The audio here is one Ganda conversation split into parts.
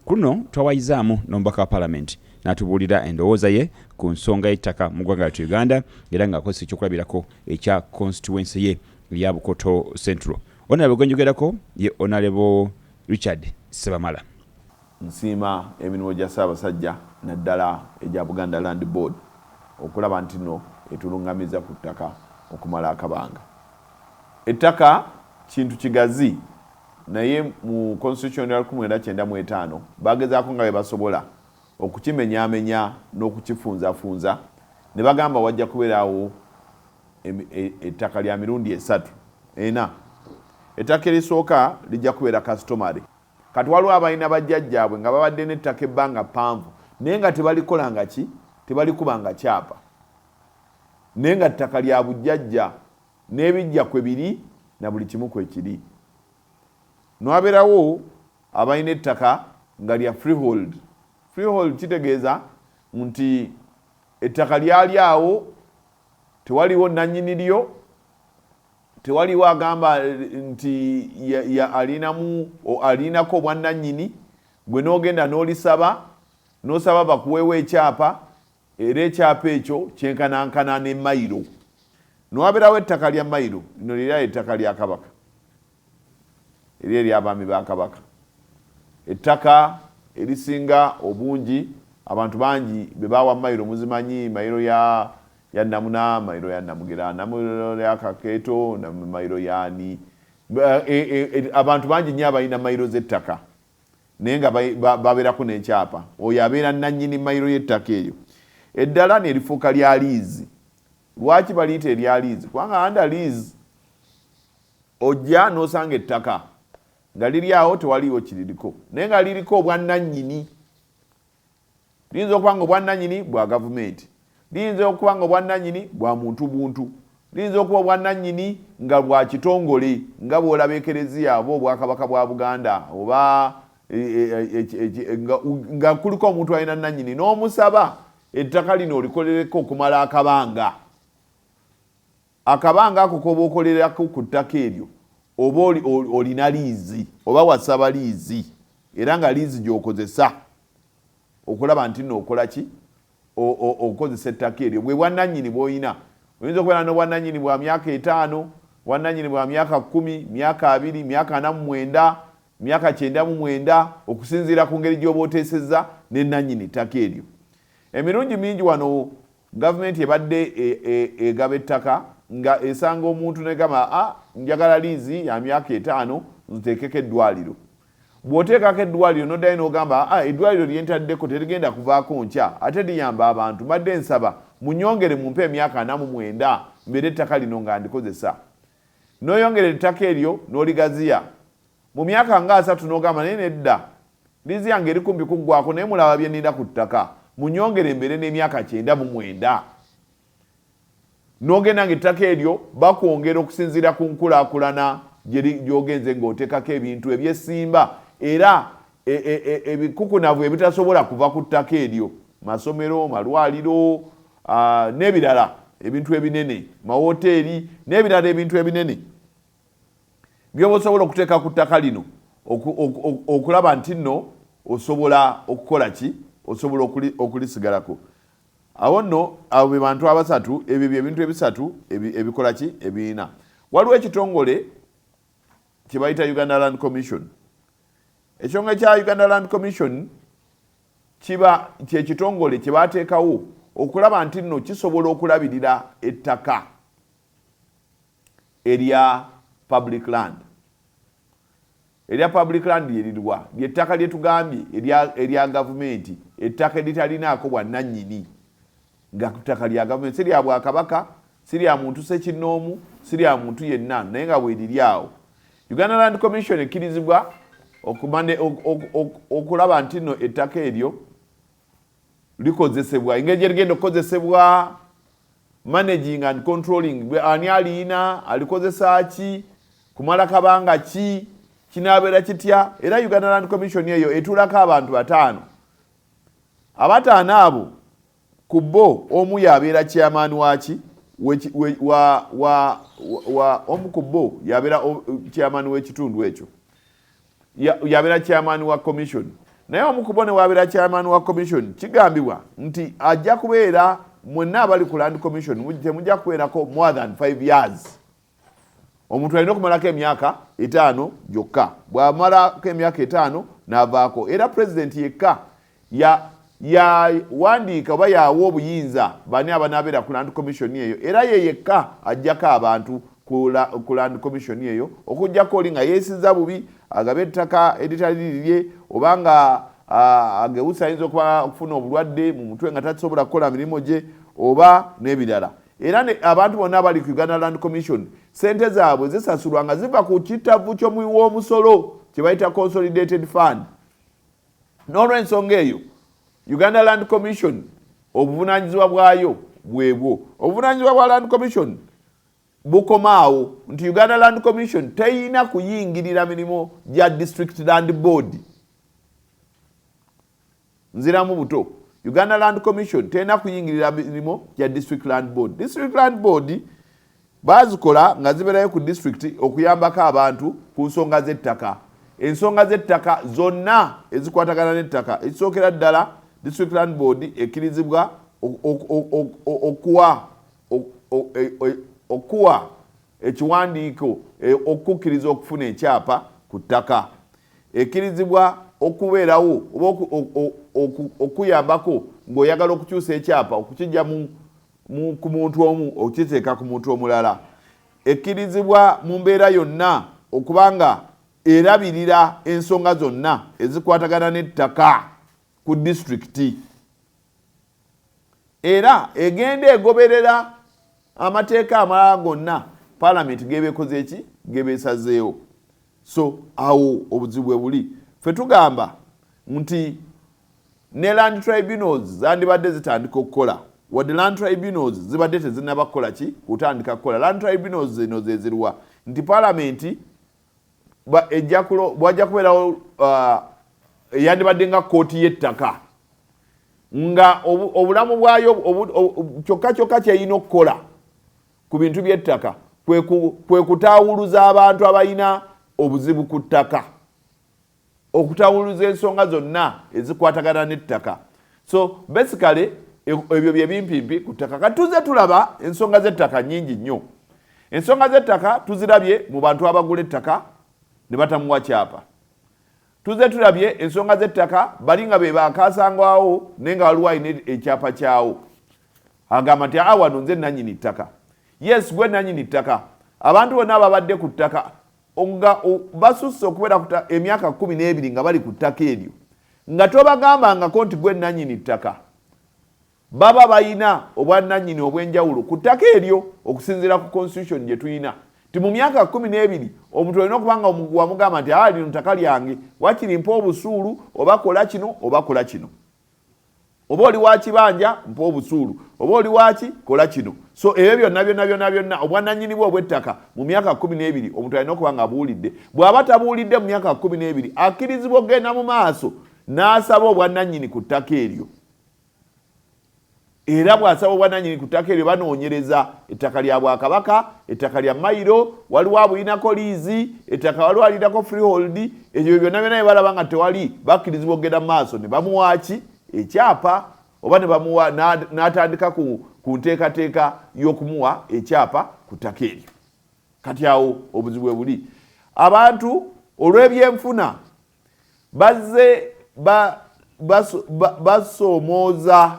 Ku luno twawayizaamu n'omubaka wa palamenti n'atubuulira endowooza ye ku nsonga y'ettaka mu ggwanga lyattu Uganda, era ng'akozesa ekyokulabirako ekya constituency ye eya Bukoto Central. Honorable gwenjogerako ye Honorable Richard Ssebamala. Nsiima emirimu gya Ssaabasajja naddala egya Buganda Land Board okulaba ntino etulungamiza ku ttaka okumala akabanga. Ettaka kintu kigazi naye mu Constitution ya 1995 bagezaako nga bwe basobola okukimenyaamenya n'okukifunzafunza ne bagamba wajja kubeerawo ettaka lya mirundi esatu ena. Ettaka erisooka lijja kubeera customary. Kati waliwo abalina bajjajjaabwe nga babadde n'ettaka ebbanga ppanvu naye nga tebalikolanga ki, tebalikubanga kyapa naye nga ttaka lya bujjajja n'ebiggya kwe biri na buli kimu kwekiri. Nwabeerawo abalina ettaka nga lya freehold. Freehold kitegeeza nti ettaka lyali awo, tewaliwo nnannyini lyo, tewaliwo agamba nti alinamu alinako obwannannyini, gwe n'ogenda n'olisaba, n'osaba bakuweewo ekyapa, era ekyapa ekyo kyenkanankana ne mayiro. Nwabeerawo ettaka lya mayiro, lino lyerali ettaka lya Kabaka, eri ery'abaami ba Kabaka. Ettaka erisinga obungi abantu bangi be bawa mayiro muzimanyi, mayiro ya ya Namuna, mayiro ya Namugera, mayiro ya Kakeeto, mayiro yaani. Abantu bangi nnyo abalina mayiro z'ettaka naye nga babeerako n'ekyapa, oyo abeera nnannyini mayiro y'ettaka eyo. Eddala nerifuuka lya liizi. Lwaki baliyita erya liizi? Kubanga under lease ojja n'osanga ettaka nga liri awo tewaliiwo kiririko, naye nga liriko obwannannyini. Liyinza okuba nga obwannannyini bwa gavumenti, liyinza okuba nga obwannannyini bwa muntu buntu, liyinza okuba obwannannyini nga bwa kitongole nga bw'olaba Ekereziya oba Obwakabaka bwa Buganda oba nga kuliko omuntu alina nnannyini n'omusaba ettaka lino olikolereko okumala akabanga. Akabanga ako k'oba okolerako ku ttaka eryo oba olina liizi oba wasaba liizi, era nga liizi gy'okozesa okulaba nti nno okola ki, okozesa ettaka eryo bwe bwannannyini bw'olina. Oyinza okubeera n'obwannannyini bwa myaka 5, bwannannyini bwa myaka 10, myaka 20, myaka 49, myaka 99, okusinziira ku ngeri gy'oba oteesezza ne nnannyini ttaka eryo. Emirundi mingi wano gavumenti ebadde egaba ettaka nga esanga omuntu negamba, a njagala liizi ya myaka 5 nteekeko eddwaliro. Bw'oteekako eddwaliro n'oddayo n'ogamba, a eddwaliro lye ntaddeko terigenda kuvaako nkya ate liyamba abantu, mbadde nsaba munyongere mumpe emyaka 49 mbeere ettaka lino nga ndikozesa. N'oyongera ettaka eryo n'oligaziya. Mu myaka nga 30 n'ogamba naye nedda, liizi yange eri kumpi kuggwako naye mulaba bye nnina ku ttaka, munyongere mbeere n'emyaka 99. N'ogenda ng'ettaka eryo bakwongera okusinziira ku nkulaakulana gy'ogenze ng'oteekako ebintu ebyesimba era ebikukunavu ebitasobola kuva ku ttaka eryo, masomero, malwaliro, n'ebirala ebintu ebinene, mawoteeri n'ebirala ebintu ebinene byoba osobola okuteeka ku ttaka lino okulaba nti nno osobola okukola ki, osobola okulisigalako. Awo nno abo be bantu abasatu, ebyo byebintu ebisatu ebikola ki, ebiina. Waliwo ekitongole kye bayita Uganda Land Commission. Ekitongole kya Uganda Land Commission kiba kyekitongole kye bateekawo okulaba nti nno kisobola okulabirira ettaka erya public land. Erya public land lyerirwa lyettaka lyetugambye erya gavumenti, ettaka eritalinaako bwannannyini, nga ttaka lya gavumenti, si lya bwakabaka, si lya muntu ssekinnoomu, si lya muntu yenna, naye nga bweriri awo. Uganda Land Commission ekkirizibwa okulaba nti nno ettaka eryo likozesebwa, engeri gye ligenda okukozesebwa, managing and controlling, ani aliyina, alikozesa ki, kumala kabanga ki, kinaabeera kitya. Era Uganda Land Commission eyo etuulako abantu 5. Abataano abo ku bo omu yabeera chairman waki, omu ku bo yabeera chairman w'ekitundu ekyo, yabeera chairman wa commission. Naye omu ku bo ne wabeera chairman wa commission, kigambibwa nti ajja kubeera, mwenna abali ku Land Commission temujja kubeerako more than 5 years. Omuntu alina okumalako emyaka 5 gyokka. Bw'amalako emyaka 5 n'avaako. Era pulezidenti yekka yawandiika oba yawa obuyinza bani abanaabeera ku Land Commission eyo, era ye yekka ajjako abantu ku Land Commission eyo, okuggyako oli nga yeesiza bubi, agabe ettaka eritali lirye, oba nga agewusa, ayinza okuba okufuna obulwadde mu mutwe nga tasobola kukola mirimu gye, oba n'ebirala. Era abantu bonna abali ku Uganda Land Commission, sente zaabwe zisasulwa nga ziva ku kitavu ky'omuwi w'omusolo kye bayita Consolidated Fund. N'olwensonga eyo, Uganda Land Commission obuvunaanyizibwa bwayo bwebwo. Obuvunaanyizibwa bwa Land Commission bukomaawo nti Uganda Land Commission teyina kuyingirira mirimu gya District Land Board. Nziramu buto, Uganda Land Commission terina kuyingirira mirimu gya District Land Board. District Land Board bazikola nga zibeerayo ku district okuyambako abantu ku nsonga z'ettaka, ensonga z'ettaka zonna ezikwatagana n'ettaka. Ekisookera ddala, District Land Board ekkirizibwa okuwa ekiwandiiko okukkiriza okufuna ekyapa ku ttaka, ekkirizibwa okubeerawo oba okuyambako ng'oyagala okukyusa ekyapa okukijja ku muntu omu okukiteeka ku muntu omulala, ekkirizibwa mu mbeera yonna okubanga erabirira ensonga zonna ezikwatagana n'ettaka ku disitulikiti, era egenda egoberera amateeka amalala gonna paalamenti gebekoze eki gebeesazeewo. So awo obuzibu bwe buli. Ffe tugamba nti ne land tribunals zandibadde zitandika okukola, wadde land tribunals zibadde tezinaba kukola ki, kutandika kukola. Land tribunals zino zeziruwa? Nti paalamenti bwajja kubeerawo eyandibadde nga kooti y'ettaka, nga obulamu bwayo kyokka kyokka kyerina okukola ku bintu by'ettaka kwe kutaawuluza abantu abalina obuzibu ku ttaka, okutawuluza ensonga zonna ezikwatagana n'ettaka. So basically ebyo bye bimpimpi ku ttaka. Kati tuze tulaba ensonga z'ettaka nnyingi nnyo. Ensonga z'ettaka tuzirabye mu bantu abagula ettaka ne batamuwa kyapa. Tuze tulabye ensonga z'ettaka bali nga be bakasangwawo, naye nga waliwo alina ekyapa kyawo, agamba nti, "Aa, wano nze nannyini ttaka." Yes, gwe nannyini ttaka. Abantu bonna ababadde ku ttaka nga basusse okubeera emyaka 12 nga bali ku ttaka eryo, nga tobagambangako nti gwe nannyini ttaka, baba bayina obwannannyini obw'enjawulo ku ttaka eryo okusinziira ku constitution gye tulina, ti mu myaka 12 omuntu olina okuba nga wamugamba nti, "Aa, lino ttaka lyange, wakiri mpa obusuulu, oba kola kino, oba kola kino, oba oli wakibanja mpa obusuulu, oba oli waki kola kino." So ebyo byonna byonna byonna byonna, obwannannyini bwe obw'ettaka mu myaka 12 omuntu alina okuba nga abuwulidde. Bw'aba tabuwulidde mu myaka 12, akkirizibwa okugenda mu maaso n'asaba obwannannyini ku ttaka eryo. Era bw'asaba obwannannyini ku ttaka eryo, banoonyereza ettaka lya bwakabaka, ettaka lya mayiro, waliwo abulinako liizi, ettaka waliwo alinako freehold. Ebyo byonna byonna bye balaba nga tewali, bakkirizibwa okugenda mu maaso ne bamuwaaki ekyapa, oba ne bamuwa n'atandika ku nteekateeka y'okumuwa ekyapa ku ttaka eryo. Kati awo obuzibu bwe buli. Abantu olw'ebyenfuna bazze basoomooza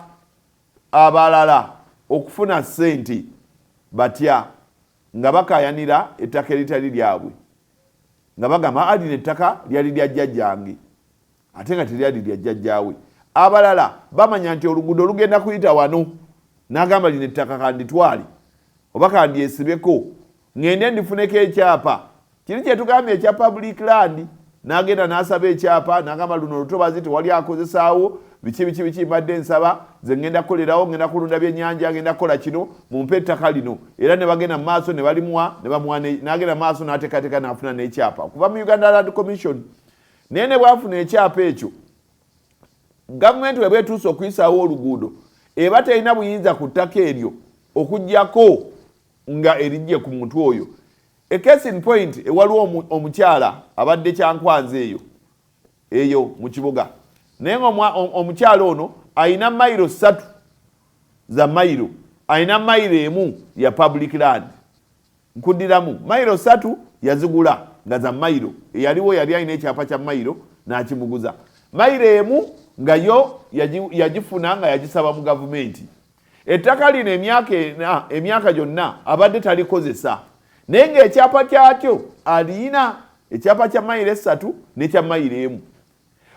abalala okufuna ssente batya, nga bakayanira ettaka eritali lyabwe, nga bagamba, "Alina ettaka lyali lya jjajjange," ate nga teryali lya jjajjaawe. Abalala bamanya nti oluguudo lugenda kuyita wano, n'agamba, "Lino ettaka kanditwale oba kandyesibeko, ŋŋende ndifuneko ekyapa kiri kyetugambye ekya public land." N'agenda n'asaba ekyapa, n'agamba, "Luno olutobazi tewali akozesaawo, biki biki biki, mbadde nsaba ze ŋŋenda kukolerawo, ŋŋenda kulunda byennyanja, ŋŋenda kukola kino, mumpe ettaka lino." Era ne bagenda mu maaso ne balimuwa, ne bamuwa, n'agenda mu maaso n'ateekateeka n'afuna n'ekyapa okuva mu Uganda Land Commission. Naye ne bwafuna ekyapa ekyo, gavumenti weba etuuse okuyisaawo oluguudo, eba terina buyinza ku ttaka eryo okugjako nga erijje ku muntu oyo. A case in point, ewaliwo omukyala abadde Kyankwanzi eyo mu kibuga. Naye nga omukyala ono alina mayiro 3 za mayiro, alina mayiro 1 ya public land. Nkuddiramu, mayiro 3 yazigula nga za mayiro, eyaliwo yali alina ekyapa kya mayiro n'akimuguza. Mayiro 1 nga yo yagifuna nga yagisaba mu gavumenti. Ettaka lino emyaka gyonna abadde talikozesa, naye ng'ekyapa kyakyo alina ekyapa kya mayiro 3 n'ekya mayiro 1.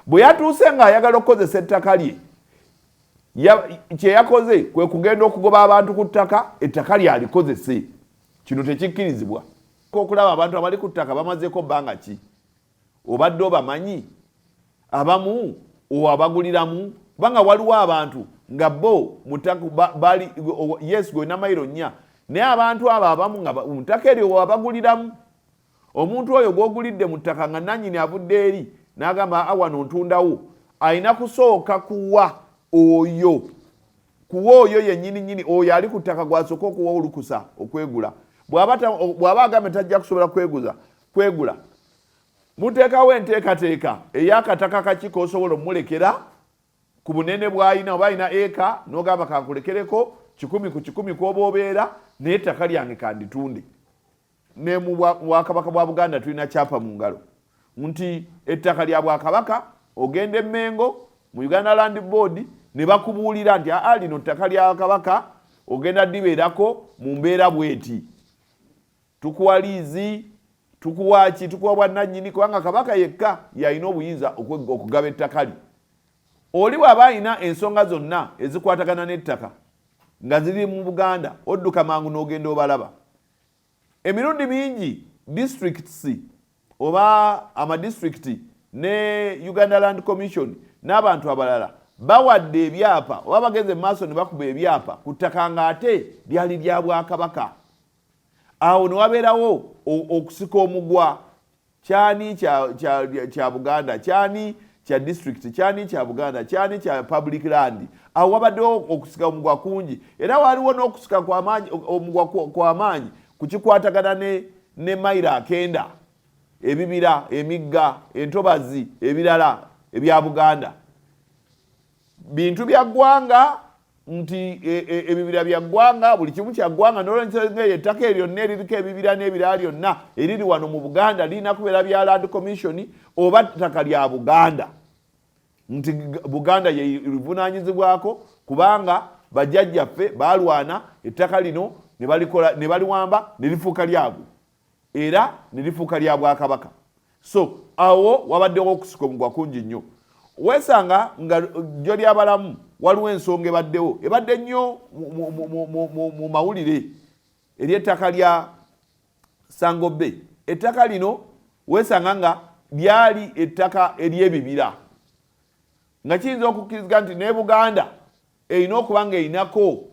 Bwe yatuuse ng'ayagala okukozesa ettaka lye, kye yakoze kwe kugenda okugoba abantu ku ttaka, ettaka lyalikozese. Kino tekikkirizibwa. Okulaba abantu abali ku ttaka bamazeeko bbanga ki, obadde obamanyi, abamu owabaguliramu, kubanga waliwo abantu nga bo mu ttaka bali, yes, gw'olina mayiro 4, naye abantu abo abamu nga mu ttaka eryo wabaguliramu. Omuntu oyo gw'ogulidde mu ttaka nga nannyini avudde eri n'agamba, wano ntundawo, alina kusooka kuwa oyo, kuwa oyo yennyini nnyini oyo ali ku ttaka gw'asooka okuwa olukusa okwegula. Bw'aba agambye tajja kusobola kwegula, muteekawo enteekateeka ey'akataka kaki k'osobola omulekera ku bunene bw'alina, oba alina eka n'ogamba kankulekereko 100 ku 100 kw'oba obeera, naye ettaka lyange kanditunde. Ne mu bwakabaka bwa Buganda tulina kyapa mu ngalo nti ettaka lya bwakabaka, ogenda e Mmengo mu Uganda Land Board ne bakubuulira nti aa lino ttaka lya kabaka, ogenda ddibeerako mu mbeera bw'eti, tukuwa liizi, tukuwa ki, tukuwa bwannannyini, kubanga kabaka yekka yalina obuyinza okugaba ettaka lye. Oli bw'aba alina ensonga zonna ezikwatagana n'ettaka nga ziri mu Buganda, odduka mangu n'ogenda obalaba. Emirundi mingi districts oba amadistrikiti ne Uganda Land Commission n'abantu abalala bawadde ebyapa oba bagenze mu maaso ne bakuba ebyapa ku ttaka ng'ate lyali lya bwakabaka. Awo ne wabeerawo okusika omugwa, kyani kya Buganda, kyani kya district, kyani kya Buganda, kyani kya public land. Awo wabaddewo okusika omugwa kungi, era waliwo n'okusika omugwa kw'amaanyi kukikwatagana ne mayiro 9, ebibira, emigga, entobazi, ebirala ebya Buganda. Bintu bya ggwanga, nti ebibira bya ggwanga, buli kimu kya ggwanga. N'olwensonga eyo ettaka eryo lyonna eririko ebibira n'ebirala lyonna eriri wano mu Buganda lirina kubeera bya Land Commission oba ttaka lya Buganda, nti Buganda ye livunaanyizibwako, kubanga bajjajjaffe baalwana ettaka lino ne balikola, ne baliwamba ne lifuuka lyabwe era ne lifuuka lya bwakabaka. So awo wabaddewo okusika omugwa kungi nnyo. Weesanga nga jjo ly'abalamu waliwo ensonga ebaddewo, ebadde nnyo mu mawulire, ery'ettaka lya Sango Bay. Ettaka lino weesanga nga lyali ettaka ery'ebibira, nga kiyinza okukkirizika nti ne Buganda erina okuba ng'erinako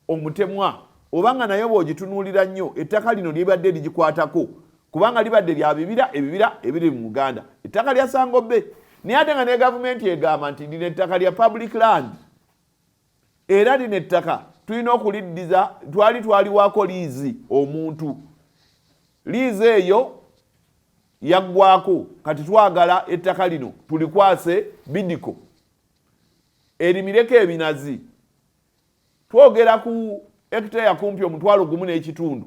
omutemwa, oba nga nayo bw'ogitunuulira nnyo ettaka lino libadde ligikwatako, kubanga libadde lya bibira, ebibira ebiri mu Buganda, ettaka lya Sango Bay. Naye ate nga ne gavumenti egamba nti lino ettaka lya public land, era lino ettaka tulina okuliddiza, twali twaliwaako liizi omuntu, liizi eyo yaggwako, kati twagala ettaka lino tulikwase Bidiko erimireko ebinazi. Twogera ku hectare kumpi 1,500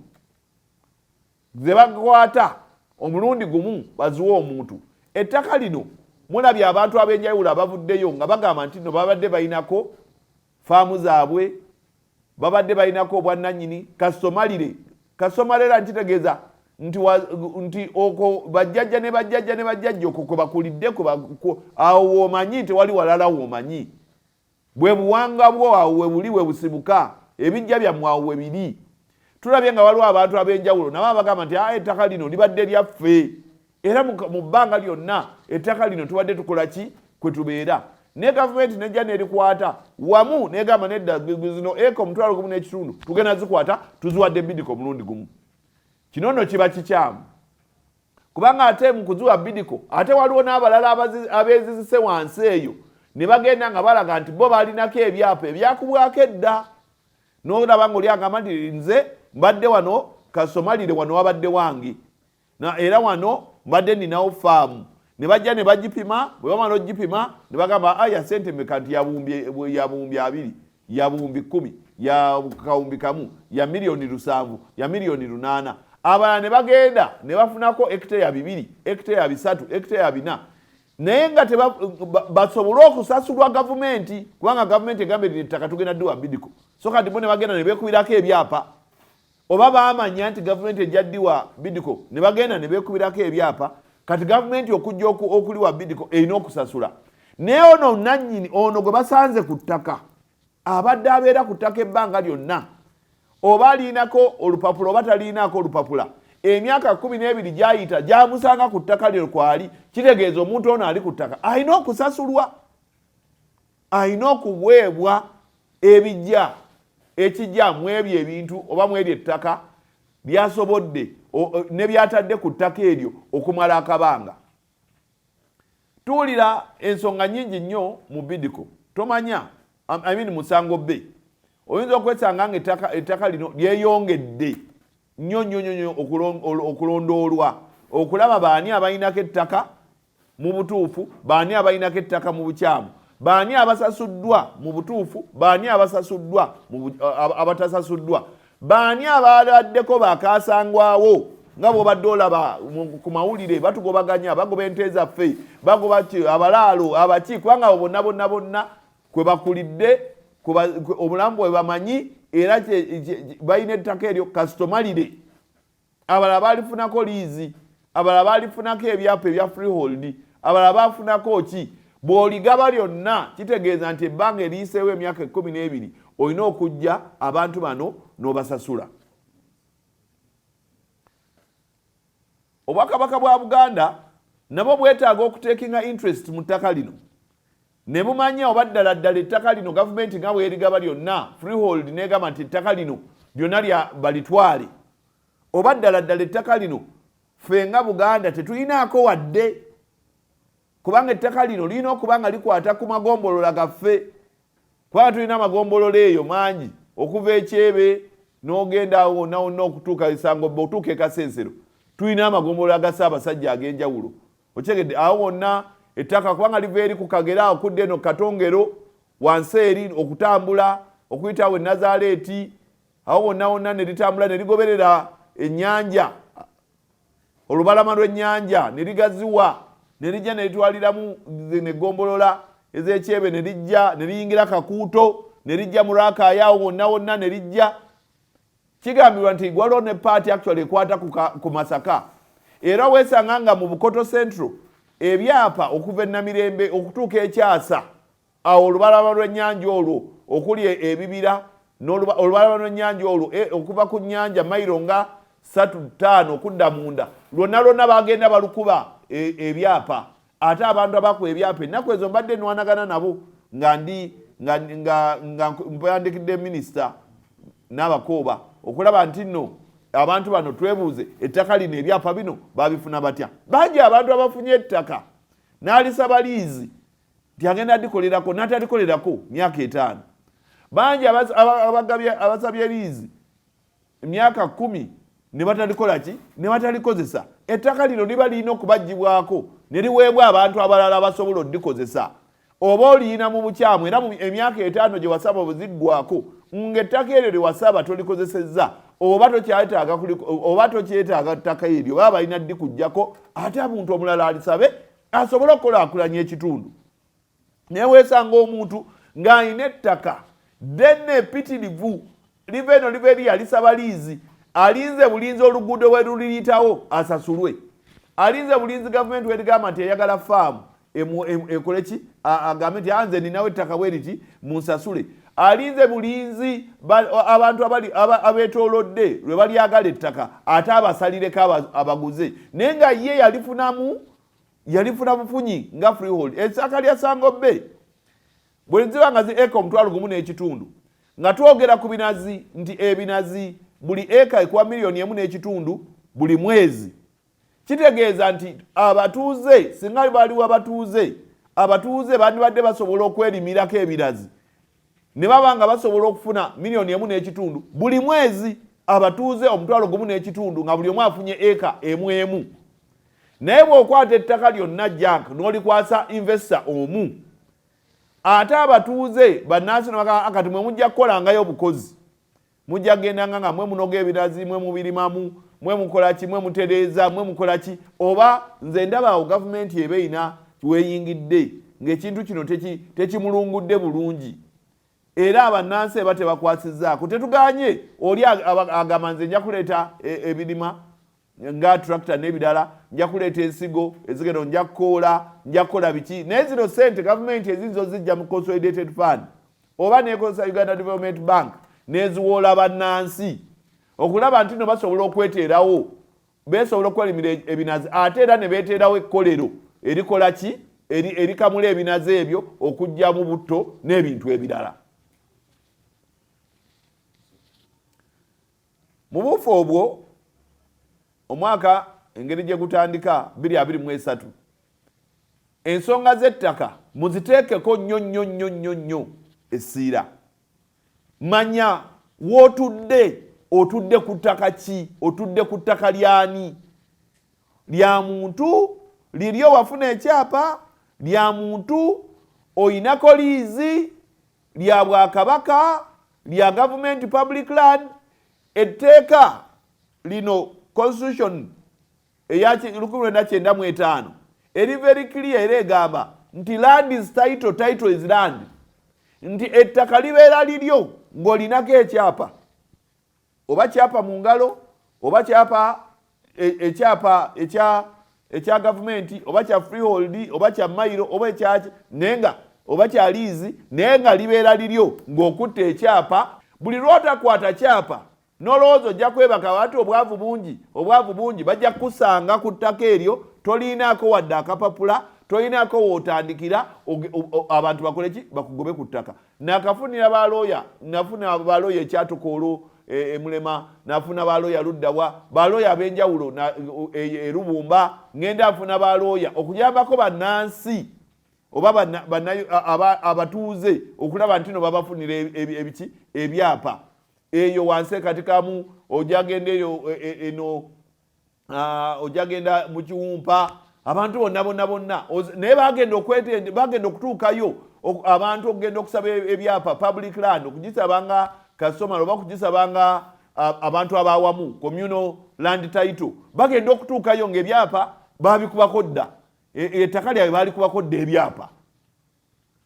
ze bakwata omulundi gumu baziwe omuntu. Ettaka lino mulabye abantu ab'enjawulo abavuddeyo nga bagamba nti nno babadde balinako faamu zaabwe, babadde balinako obwannannyini. Kasomalire, kasomalera nkitegeeza nti okwo bajjajja ne bajjajja ne bajjajja okwo kwe bakulidde, awo w'omanyi tewali walala w'omanyi, bwe buwangwa bwo awo we buli, we busibuka, ebijja byammwe awo we biri. Tulabye nga waliwo abantu ab'enjawulo nabo abagamba nti ettaka lino libadde lyaffe, era mu bbanga lyonna ettaka lino tubadde tukola ki kwe tubeera. Ne gavumenti nejja n'erikwata wamu n'egamba nedda, zino eka 1,500 tugenda zikwata tuziwadde Bidiko omulundi gumu. Kino nno kiba kikyamu, kubanga ate mu kuziwa Bidiko ate waliwo n'abalala abeezizise wansi eyo ne bagenda nga balaga nti bo balinako ebyapa ebyakubwako edda. N'olaba ng'oli agamba nti nze mbadde wano kasomalire, wano wabadde wange, na era wano mbadde ninawo faamu. Ne bajja ne bagipima. Bwe bamala ogipima ne bagamba, aya sente meka? Nti ya 20,000, ya 10,000, ya 1,000, ya 7 million, ya 8 million. Abalala ne bagenda ne bafunako ekiteya 2, ekiteya 3, ekiteya 4, naye nga basobole okusasulwa gavumenti, kubanga gavumenti egambye nti ettaka tugenda ddiwa Bidco. So kati bo ne bagenda ne beekubirako ebyapa, oba bamanya nti gavumenti ejja ddiwa Bidco, ne bagenda ne beekubirako ebyapa. Kati gavumenti okujja okuliwa Bidco erina okusasula. Naye ono nannyini, ono gwe basanze ku ttaka, abadde abeera ku ttaka ebbanga lyonna, oba aliinako olupapula oba taliinaako olupapula, emyaka 12 gyayita gyamusanga ku ttaka lyo kwali, kitegeeza omuntu ono ali ku ttaka alina okusasulwa, alina okuweebwa ebijja ekijja mu ebyo ebintu oba mu eryo ettaka lyasobodde ne byatadde ku ttaka eryo okumala akabanga. Tuwulira ensonga nyingi nnyo mu Bidco. Tomanya, I mean, musango be oyinza okwesanga nga ettaka lino lyeyongedde nnyo nnyo nnyo nnyo okulondoolwa okulaba baani abalinako ettaka mu butuufu, baani abalinako ettaka mu bukyamu, baani abasasuddwa mu butuufu, baani abasasuddwa abatasasuddwa, baani ababaddeko bakasangwawo. Nga bwobadde olaba ku mawulire, batugobaganya, bagoba ente zaffe, bagoba abalaalo, abaki, kubanga abo bonna bonna bonna kwe bakulidde, obulamu bwe bamanyi, era balina ettaka eryo kasitomalire. Abalala balifunako liizi, abalala balifunako ebyapa ebya freehold, abalala bafunako ki. Bw'oligaba lyonna, kitegeeza nti ebbanga eriyiseewo emyaka 12, olina okujja abantu bano n'obasasula. Obwakabaka bwa Buganda nabwo bwetaaga okutekinga interest mu ttaka lino ne bumanya oba ddala ddala ettaka lino gavumenti nga bwerigaba lyonna freehold, negamba nti ettaka lino lyonna lya balitwale, oba ddala ddala ettaka lino ffe nga Buganda tetulinaako wadde, kubanga ettaka lino lirina okuba nga likwata ku magombolola gaffe, kubanga tulina amagombolola eyo mangi, okuva ekyebe n'ogenda wonna wonna okutuuka Isango, okutuuka Ekasensero. Tulina amagombolola ga Ssaabasajja ag'enjawulo, okyegedde? Awo wonna ettaka, kubanga liva eri ku Kagera okudda eno Katongero wansi eri, okutambula okuyitawo Enazaaleeti, awo wonna wonna ne litambula ne ligoberera ennyanja, olubalama lw'ennyanja, ne ligaziwa ne lijja ne litwaliramu negombolola ez'ekyebe, ne lijja ne liyingira Kakuuto, ne lijja mu Raakaaya, awo wonna wonna ne lijja. Kigambibwa nti waliwo ne part actually ekwata ku Masaka. Era weesanga nga mu Bukoto Central ebyapa okuva Enamirembe okutuuka Ekyasa, awo olubalama lw'ennyanja olwo okuli ebibira, olubalama lw'ennyanja olwo okuva ku nnyanja mayiro nga 3, 5 okudda munda, lwonna lwonna bagenda balukuba ebyapa. Ate abantu abakuba ebyapa ennaku ezo mbadde nwanagana nabo nga ndi nga mpandikidde minisita n'abakooba okulaba nti nno abantu bano twebuuze ettaka lino, ebyapa bino babifuna batya. Bangi abantu abafunye ettaka n'alisaba liizi nti agenda dikolerako, n'atalikolerako myaka 5. Bangi abasabye liizi emyaka 10 ne batalikola ki, ne batalikozesa. Ettaka lino liba lirina okubagibwako ne liweebwa abantu abalala abasobola oddikozesa. Oba oliyina mu bukyamu, era emyaka 5 gye wasaba bweziggwako ng'ettaka eryo lye wasaba tolikozesezza, oba tokyetaaga, oba tokyetaaga ttaka eryo, baba balina ddikugjako, ate omuntu omulala alisabe asobole okukulaakulanya ekitundu. Naye weesanga omuntu ng'alina ettaka ddene epitirivu, liva eno liva eri, yalisaba liizi, alinze bulinzi oluguudo we luliyitawo asasulwe, alinze bulinzi gavumenti werigamba nti eyagala faamu ekole ki, agambe nti anze ninawo ettaka bwe riti munsasule. Alinze bulinzi abantu abeetoolodde lwe balyagala ettaka, ate abasalireko abaguze, naye nga ye yalifunamu, yalifuna bufunyi nga freehold. Ettaka lya Sango Bay bwe ziba nga zi eka 15,000, nga twogera ku binazi nti ebinazi buli eka ekuwa 1.5 million buli mwezi, kitegeeza nti abatuuze, singa baliwo abatuuze bandibadde basobola okwerimirako ebirazi ne baba nga basobola okufuna 1.5 million buli mwezi, abatuuze 15,000, nga buli omu afunye eka emu emu. Naye bw'okwata ettaka lyonna junk n'olikwasa investor omu, ate abatuuze bannansi nebagamba kati mwe mujja kukolangayo obukozi, mujja kugendanga nga mwe munoga ebirazi, mwe mubirimamu, mwe mukola ki, mwe mutereeza, mwe mukola ki. Oba nze ndaba awo gavumenti eba erina weyingidde ng'ekintu kino tekimulungudde bulungi, era abannansi eba tebakwasizzaako. Tetuganye oli agamba nze nja kuleeta ebirima nga tractor n'ebirala, nja kuleeta ensigo ezigenda, nja kukoola, nja kukola biki, naye zino sente gavumenti eziyinza ozijja mu consolidated fund oba nekozesa Uganda Development Bank neziwoola bannansi okulaba nti no basobola okweteerawo, besobola okwerimira ebinazi, ate era ne beeteerawo ekkolero erikola ki, erikamula ebinazi ebyo okugyamu butto n'ebintu ebirala. Mu buufu obwo omwaka engeri gye gutandika 2023, ensonga z'ettaka muziteekeko nnyo nnyo nnyo nnyo nnyo essiira. Manya w'otudde, otudde ku ttaka ki, otudde ku ttaka lyani, lya muntu liryo wafuna ekyapa, lya muntu oyinako liizi, lya bwakabaka, lya gavumenti, public land. Etteeka lino constitution eya 1995 eri very clear, era egamba nti land is title, title is land, nti ettaka libeera liryo ng'olinako ekyapa, oba kyapa mu ngalo, oba kyapa ekyapa ekya gavumenti, oba kya freehold, oba kya mayiro, oba ekyaki, naye nga oba kya liizi, naye nga libeera liryo ng'okutta ekyapa. Buli lw'otakwata kyapa n'olowooza ojja kwebaka wati obwavu bungi, obwavu bungi, bajja kukusanga ku ttaka eryo toliinaako wadde akapapula, tolinaako wootandikira, abantu bakole ki, bakugobe ku ttaka. Nakafunira balooya, nafuna balooya ekyatuka olwo emulema, nafuna balooya luddawa, balooya ab'enjawulo erubumba, ngenda nfuna balooya okuyambako bannansi oba abatuuze okulaba nti no babafunira ebiki, ebyapa. Eyo wansi ekatikamu ojagenda eyo eno ojagenda mu kiwumpa, abantu bonna bonna bonna, naye bagenda okwete bagenda okutuukayo abantu okugenda okusaba ebyapa public land, okugisaba nga kasomala oba kugisaba nga abantu abawamu communal land title, bagenda okutuukayo ngaebyapa babikubako dda, ettaka lyabwe balikubako dda ebyapa,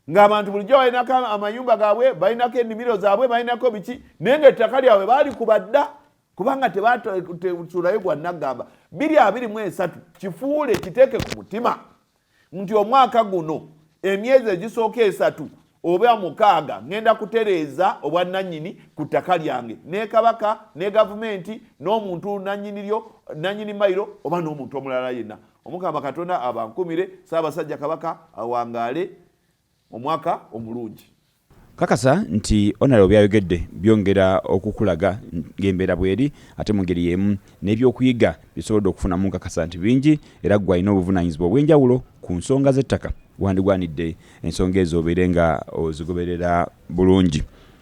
ng'abantu bulijjo balinako amayumba gaabwe, balinako ennimiro zaabwe, balinako biki, naye ngaettaka lyabwe balikuba dda kubanga tebatesulayo gwa naggamba. 2023 kifuule kiteeke ku mutima nti omwaka guno emyezi egisooka 3 oba 6 ngenda kutereeza obwannannyini ku ttaka lyange ne kabaka ne gavumenti n'omuntu nannyini lyo, nannyini mayiro oba n'omuntu omulala yenna. Omukama Katonda abankumire. Ssaabasajja Kabaka awangaale. Omwaka omulungi. Kakasa nti Honorable byayogedde byongera okukulaga ng'embeera bweri, ate mu ngeri y'emu n'ebyokuyiga byosobodde okufunamu nkakasa nti bingi, era ggwe alina obuvunaanyizibwa obw'enjawulo ku nsonga z'ettaka wandigwanidde ensonga ezo obeere nga ozigoberera bulungi.